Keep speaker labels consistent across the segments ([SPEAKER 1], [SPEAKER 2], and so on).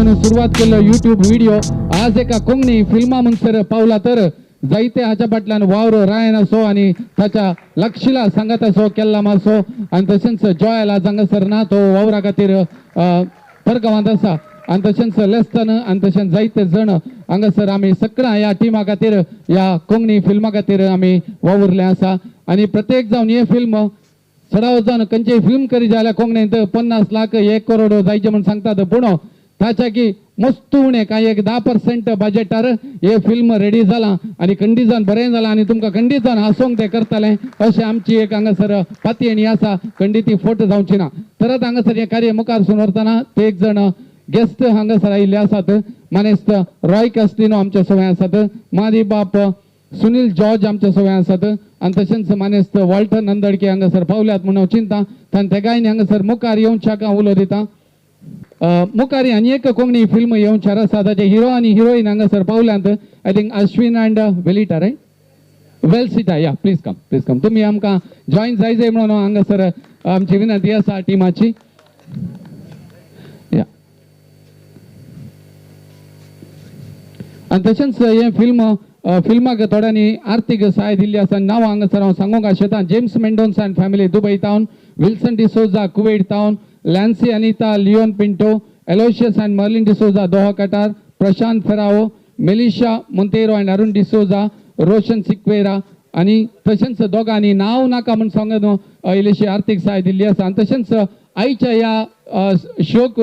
[SPEAKER 1] म्हणून सुरवात केल्लो युट्यूब व्हिडिओ आज एका कोंकणी फिल्मा म्हणसर पावला तर जायते हाच्या फाटल्यान वावर रायन असो आनी ताच्या लक्षिला सांगात असो केल्ला मासो आनी तशेंच जॉयल आज हांगासर ना तो वावरा खातीर परगांवांत आसा आनी तशेंच लेस्तन आनी तशेंच जायते जण हांगासर आमी सगळ्या ह्या टिमा खातीर ह्या कोंकणी फिल्मा खातीर आमी वावुरले आसा. आनी प्रत्येक जावन हे फिल्म चडावत जावन खंयचेय फिल्म करी जाल्यार कोंकणींत 50 लाख 1 करोड जायचे म्हूण सांगतात, पूण ताच्या की मस्त उणें कांय एक 10% बजेटार हे फिल्म रेडी जालां आनी खंडीत जावन बरें जालां आनी तुमकां खंडीत जावन हांसोंक तें करतलें अशें आमची एक हांगासर पातयेणी आसा. खंडीत ती फोट जावची ना. तरत हांगासर हें कार्य मुखार सून व्हरतना ते एक जण गेस्ट हांगासर आयिल्ले आसात, मानेस्त रॉय कास्टिनो आमच्या सवय आसात, मादी बाप सुनील जॉर्ज आमच्या सवय आसात आनी तशेंच मानेस्त वॉल्टर नंदडके हांगासर पावल्यात म्हणून हांव चिंता तांणी तेगायनी हांगासर मुखार येवच्याक हांव उलो दिता. मुखार आनी एक कोंकणी फिल्म येवच्यार आसा, ताचे हिरो आनी हिरोईन हांगासर पावल्यात. I think Ashwin and Velita right Velsita, या प्लीज कम, प्लीज कम. तुमी आमकां जॉईन जाय जाय म्हणून हांगासर आमची विनंती आसा टिमाची. या आनी तशेंच हें फिल्म फिल्माक थोड्यांनी आर्थीक सहाय दिल्ली आसा. नांव हांगासर हांव सांगूंक आशेता, James Mendonca and family Dubai town, Wilson D'Souza Kuwait town, Lancy Anita Leon Pinto, Aloysius and Merlin D'Souza Doha Qatar, Prashant Ferrao, Melisha Monteiro and Arun D'Souza, Roshan Sequeira आनी तशेंच दोगांनी नांव नाका म्हूण सांगत इल्लीशी आर्थीक सहाय दिल्ली आसा. आनी तशेंच आयच्या ह्या शोक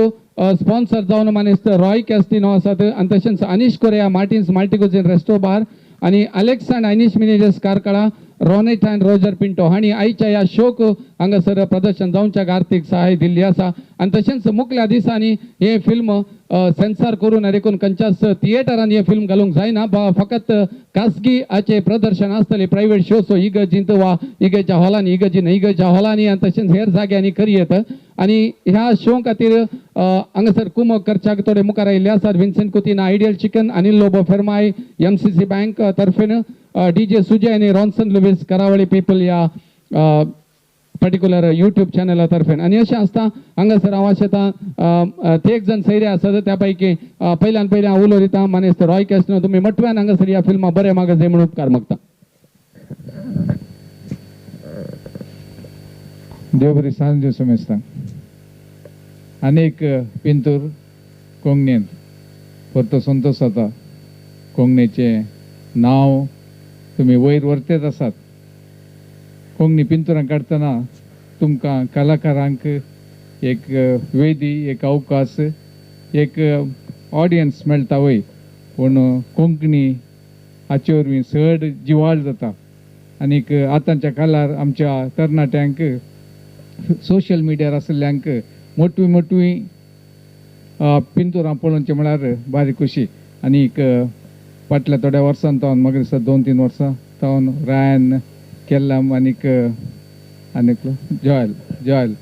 [SPEAKER 1] स्पॉन्सर जावन मानेस्त रॉय कॅस्टिनो आसात आनी तशेंच Anish Correa Martins multi cuisine resto bar आनी Alex and Anish Menezes Karkala, Ronet and Roger Pinto हांणी आयच्या ह्या शोक हांगासर प्रदर्शन जावच्याक आर्थीक सहाय दिल्ली आसा. आनी तशेंच मुखल्या दिसांनी हें फिल्म सेन्सर करून देखून खंयच्याच थिएटरान हें फिल्म घालूंक जायना, फकत खासगी हाचें प्रदर्शन आसतलें प्रायवेट शोसो इगर्जींत वा इगर्जा हॉलांनी, इगर्जीन इगर्जा हॉलांनी आनी तशेंच हेर जाग्यांनी करयेत. आनी ह्या शो खातीर हांगासर कुमक करच्याक थोडे मुखार आयिल्ले आसात. Vincent Coutinho ideal chicken, Anil Lobo Fermai MCC bank तर्फेन, DJ Sujay आनी रॉन्सन लुवीस करावळी पीपल ह्या पर्टिक्युलर युट्यूब चॅनला तर्फेन. आनी अशें आसता हांगासर हांव आशेतां ते एक जण सैरे आसात त्या पैकी पयल्यान पयलीं हांव उलो दिता मानेस्त रॉय कॅस्टिनो, तुमी मटव्यान हांगासर ह्या फिल्मां बरें मागत जाय म्हणून उपकार मागता.
[SPEAKER 2] देव बरी सांज दिवं समेस्तांक. आनी एक पिंतूर कोंकणींत परतो संतोश जाता. कोंकणीचें नांव तुमी वयर व्हरतेच आसात. कोंकणी पिंतुरां काडटना तुमकां कलाकारांक एक वेदी, एक अवकाश, एक ऑडियन्स मेळटा वय, पूण कोंकणी हाचे वरवीं चड जिवाळ जाता. आनीक आतांच्या काळार आमच्या तरणाट्यांक सोशल मिडियार आशिल्ल्यांक मोटवी मोटवी पिंतुरां पळोवचें म्हळ्यार बारीक खुशी. आनीक फाटल्या थोड्या वर्सां तावन म्हाका दिसता 2-3 वर्सां तावन रायन केल्लाम आनीक आनीक जॉयल जॉयल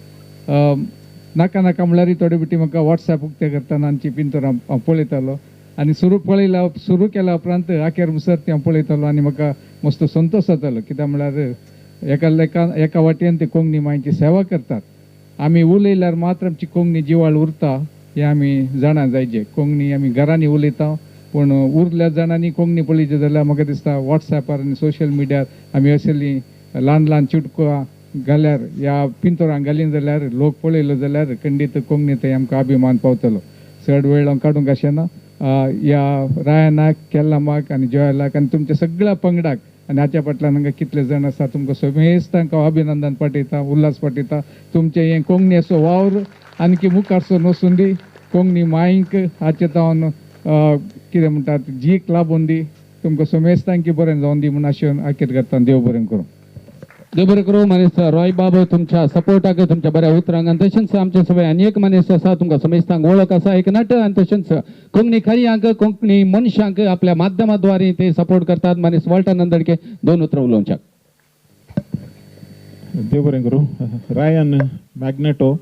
[SPEAKER 2] नाका नाका म्हळ्यार थोडे बिटी म्हाका वॉट्सॅप उक्ते करतना आमची पिंतुरां हांव पळयतालो आनी सुरू केल्या उपरांत आखेर मुसर ती हांव पळयतालो आनी म्हाका मस्त संतोश जातालो. कित्याक म्हळ्यार एका लेखा एका वाटेन ते कोंकणी मांयची सेवा करतात. आमी उलयल्यार मात्र आमची कोंकणी जिवाळ उरता हें आमी जाणा जायचे. कोंकणी आमी घरांनी उलयता पूण उरल्या जाणांनी कोंकणी पळयची जाल्यार म्हाका दिसता वॉट्सॅपार आनी सोशल मिडियार आमी असलीं ल्हान ल्हान चिटकां घाल्यार ह्या पिंतोरां घालीन जाल्यार लोक पळयलो जाल्यार खंडीत कोंकणी थंय आमकां अभिमान पावतलो. चड वेळ हांव काडूंक आशेना. ह्या रायनाक, केल्लामाक आनी जॉयलाक आनी तुमच्या सगळ्या पंगडाक आनी हाच्या फाटल्यान हांगा कितले जाण आसा तुमकां समेस्तांक हांव अभिनंदन पाठयता, उल्हास पाठयता. तुमचें हें कोंकणी असो वावर आणखी मुखार सरून वचून दी. कोंकणी मायंक हाचे तावन कितें म्हणटात जीक लाबून दी. तुमकां समेस्तांकी बरें जावन दी म्हूण आशेन आखेर करता. देव बरें करूं.
[SPEAKER 1] देव बरें करूं मानेस्त रॉय बाब तुमच्या सपोर्टाक, तुमच्या बऱ्या उतरांक. आनी तशेंच आमचे सगळे आनी एक मानेस्त आसा तुमकां समेस्तांक वळख आसा, एक नट आनी तशेंच कोंकणी खरियांक, कोंकणी मनशांक आपल्या माध्यमाद्वारे ते सपोर्ट करतात. मानेस्त वॉल्टर नंदडके 2 उतरां उलोवच्याक.
[SPEAKER 3] देव बरें करूं. रायन मॅग्नेटो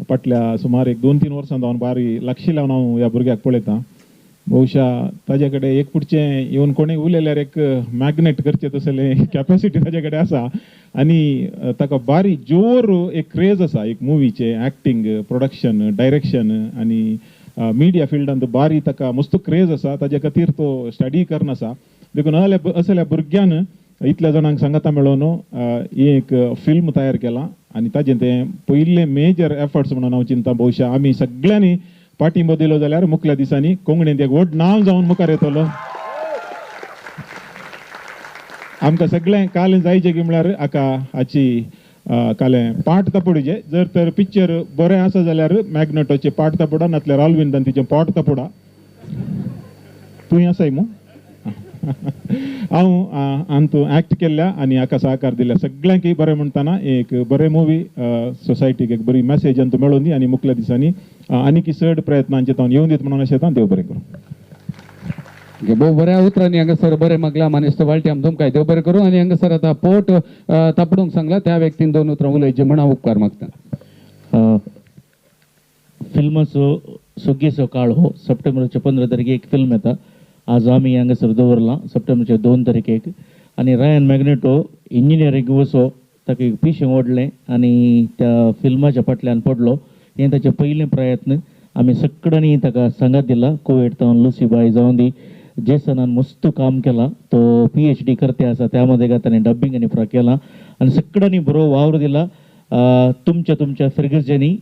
[SPEAKER 3] फाटल्या सुमार एक 2-3 वर्सां जावन बारी लक्ष लावन हांव ह्या भुरग्याक पळयतां. बहुशा ताजे कडेन एक पुढचें येवन कोणीय उलयल्यार एक मॅग्नेट करचें तसलें कॅपेसिटी ताजे कडेन आसा आनी ताका बारी जोर एक क्रेज आसा एक मुवीचें, एक्टींग, प्रोडक्शन, डायरेक्शन आनी मिडिया फिल्डांत बारी ताका मस्त क्रेज आसा, ताजे खातीर तो स्टडी करन आसा. देखून असल्या भुरग्यान इतल्या जाणांक सांगाता मेळोवन एक फिल्म तयार केलां आनी ताजें तें पयलें मेजर एफर्ट्स म्हणून हांव चिंता. बहुशा आमी सगळ्यांनी पाठिंबो दिलो जाल्यार मुखल्या दिसांनी कोंकणींत एक व्हड नांव जावन मुखार येतलो. आमकां सगळें कालें जायचें की म्हळ्यार हाका हाची कालें पाट तापोडचे. जर तर पिक्चर बरें आसा जाल्यार मॅग्नेटोचें पाट तापोडा, नातल्यार ऑलविंदान तिचें पोट तापोडा. तूं आसाय मू? हांव आंतू एक्ट केल्ल्या आनी हाका सहकार दिल्या सगळ्यांकय बरें म्हणटना एक बरें मुवी सोसायटीक एक बरी मॅसेज अंतू मेळोवन दी आनी मुखल्या दिसांनी आनीक चड प्रयत्नांचे तावन येवन दीत म्हणून अशें देव बरें करूं.
[SPEAKER 1] भोव बऱ्या उतरांनी हांगासर बरें मागलां मानेस्त वाळटी आम तुमकां देव बरें करूं. आनी हांगासर आतां पोट तापडूंक सांगला त्या व्यक्तीन दोन उतरां उलयचीं म्हण हांव उपकार मागता.
[SPEAKER 4] फिल्माचो सुगीचो काळ हो सप्टेंबराच्या 15 तारखेक एक फिल्म येता. आज आमी हांगासर दवरलां सप्टेंबरच्या 2 तारखेक. आनी रायन मॅग्नेटो इंजिनियरींग वचो ताका एक पिशें ओडलें आनी त्या फिल्माच्या फाटल्यान पडलो. हें ताचें पयलें प्रयत्न. आमी सगळ्यांनी ताका सांगात दिला. कुवेट तावन लुसीबाय जावन दी जेसनान मस्त काम केलां. तो PhD करते आसा त्या मध्ये ताणें डब्बिंग आनी पुरा केलां आनी सगळ्यांनी बरो वावर दिला. तुमच्या तुमच्या फिरगर्जांनी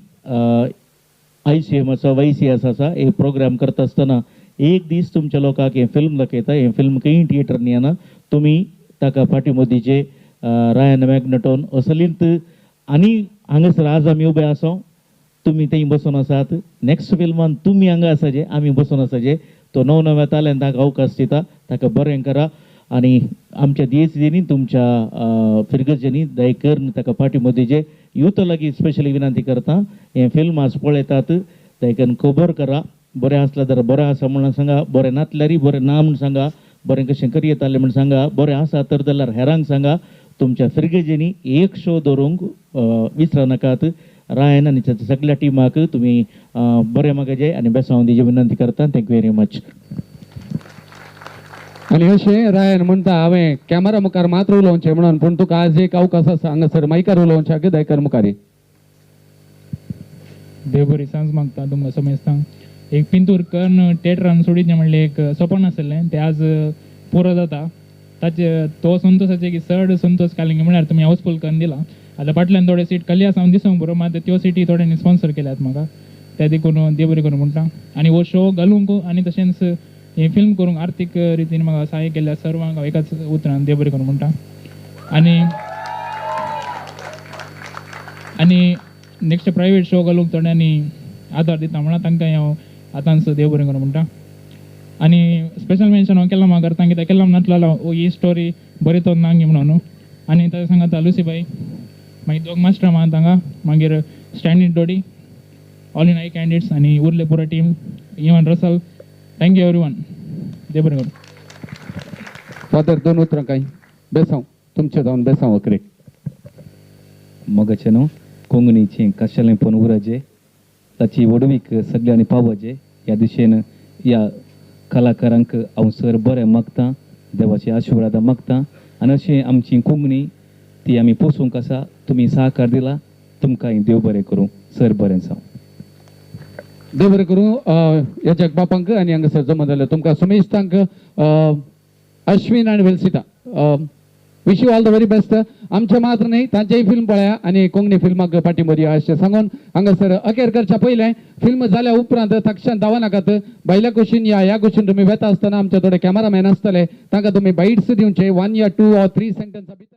[SPEAKER 4] ICM आसा YCS आसा हे प्रोग्राम करता आसतना एक दीस तुमच्या लोकांक हें फिल्म दाखयता. हें फिल्म खंय थिएटरनी येना, तुमी ताका फाटीं दिचे रायन मॅग्नेटोन असलींत. आनी हांगासर आज आमी उबे आसा, तुमी थंय बसून आसात. नेक्स्ट फिल्मान तुमी हांगा आसाचे, आमी बसून आसाचे. तो नव नव्या तालेंताक अवकाश दिता, ताका बरें करा. आनी आमच्या DSD तुमच्या फिरगर्जांनी दय करून ताका पाठिंबो दिचे. युथ लागीं स्पेशली विनंती करता, हें फिल्म आज पळयतात दय करून खबर करा. बरें आसलें जाल्यार बरें आसा म्हणून सांगा, बरें नातल्यारय बरें ना म्हूण सांगा, बरें कशें करी येतालें म्हूण सांगा, बरें आसा तर जाल्यार हेरांक सांगा. तुमच्या फिरगर्जांनी एक शो दवरूंक विसरा नाकात. रायन आनी ताच्या सगळ्या टिमाक तुमी बरें मागचे आनी बेसांव दिवची विनंती करता. Thank you very much.
[SPEAKER 1] आनी अशें रायन म्हणटा हांवें कॅमेरा मुखार मात्र उलोवचें म्हणून, पूण तुका आज एक अवकाश आसा हांगासर मायकार उलोवच्याक दयकर मुखार.
[SPEAKER 5] देव बरी सांज मागता तुमकां समेस्तांक. एक पिंतूर कर्ण थिएटरान सोडीचें म्हणलें एक सपन आसलें तें आज पुरो जाता. ताचे तो संतोषाचे की चड संतोष कालिंग म्हळ्यार तुमी हाऊसफूल करून दिला. आतां फाटल्यान थोडे सीट खाली आसा हांव दिसूंक बरो, मात त्यो सिटी थोड्यांनी स्पॉन्सर केल्यात म्हाका, त्या देखून देव बरें करूं म्हणटा. आनी हो शो घालूंक आनी तशेंच हें फिल्म करूंक आर्थीक रितीन म्हाका सहाय केल्ल्या सर्वांक हांव एकाच उतरान देव बरें करूं म्हणटा. आनी आनी नेक्स्ट प्रायवेट शो घालूंक थोड्यांनी आदार दिता म्हणा तांकां हांव आतांच देव बरें करूं म्हणटा. आनी स्पेशल मेन्शन हांव केला म्हाका करता कित्याक केला नातलो ही स्टोरी बरी तो नांगी म्हणून. आनी ताच्या सांगाता लुसीबाई, मागीर दोग मास्टर आहा तांगा, मागीर Stanley Dodi, all in I candidates आनी उरले पुरो team, even Russell. Thank you every one. देव बरें करूं.
[SPEAKER 1] फादर दोन उतरां कांय बेसांव तुमचें जावन बेसांव अकरेक.
[SPEAKER 6] मगाचें न्हू कोंकणीचें कशेलेंपण उराजे ताची व्हडवीक सगळ्यांनी पावोवचे ह्या दिशेन ह्या कलाकारांक हांव सर बरें मागता, देवाची आशिर्वाद मागता. आनी अशें आमची कोंकणी ती आमी पोसूंक आसा. तुमी सहकार दिला, तुमकांय देव बरें करूं. सर बरें जावं.
[SPEAKER 1] देव बरें करूं ह्या बापांक आनी हांगासर जमा जाल्ले तुमकां सुमेस्तांक अश्विन आनी Velsita wish you all the very best. आमचें मात्र न्ही तांचेय फिल्म पळया आनी कोंकणी फिल्माक पाठिंबो दिया अशें सांगून हांगासर अखेर करच्या पयलें फिल्म जाल्या उपरांत तक्षण धांवा नाकात. भायल्या कुशीन या ह्या कुशीन तुमी वेता आसतना आमचे थोडे कॅमेरामॅन आसतले, तांकां तुमी बायट्स दिवचे 1 या 2 or 3 सेंटन्सा भितर.